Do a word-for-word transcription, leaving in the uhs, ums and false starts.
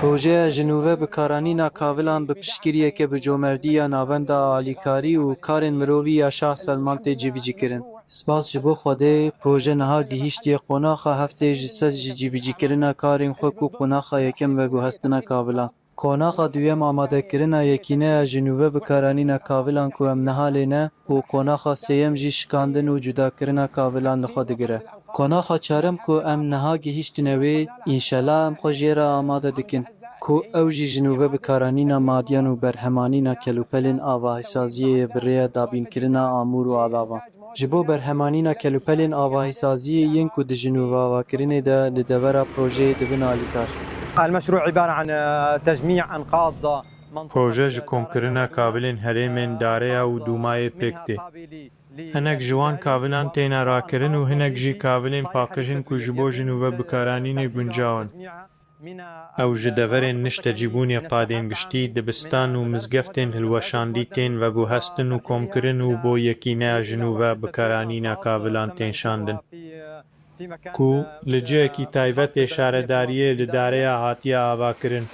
Projeya ji nû ve bikaranîna kavilan bi piştgiriyeke bi comerdî ya Navenda Alîkarî û Karên Mirovî ya Şah Selman tê cîbicîkirin. Spas ji bo Xwedê, proje niha gihîştiye qonaxa heftê ji sed ji cîbicîkirina karên xwe ku qonaxa yekem veguhestina kavilan. Qonaxa duyem amadekirina yekîneya ji nû ve bikaranîna kavilan ku em niha lê ne û qonaxa sêyem jî şikandin û cudakirina kavilan li xwe digire. Qonaxa çarem ku em niha gihîştine wê, înşela em xwe jê re amade dikin ku ew jî ji nû ve bikaranîna madiyan û berhemanîna kelûpelên avahîsaziyê ye bi rêya dabînkirina amûr û alavan. Ji bo berhemanîna kelûpelên avahîsaziyê yên ku di ji nû ve avakirinê de li devera projeyê dibin alîkar. المشروع عبارة عن تجميع أنقاض. Proje ji komkirina kavilên herêmên Dareya û Dûmayê pêk tê. Hinek ji wan kavilan têne rakirin û hinek jî kavilên paqij in ku ji bo ji nû ve bikaranînê guncaw in. Ew ji deverên niştecîbûnê qadên giştî, dibistan û mizgeftên hilweşandî tên veguhestin û komkirin û bo yekîneya ji nû ve bikaranîna kavilan tên şandin, ku li cihekî taybet ê şaredariyê li Dareya hatiye avakirin.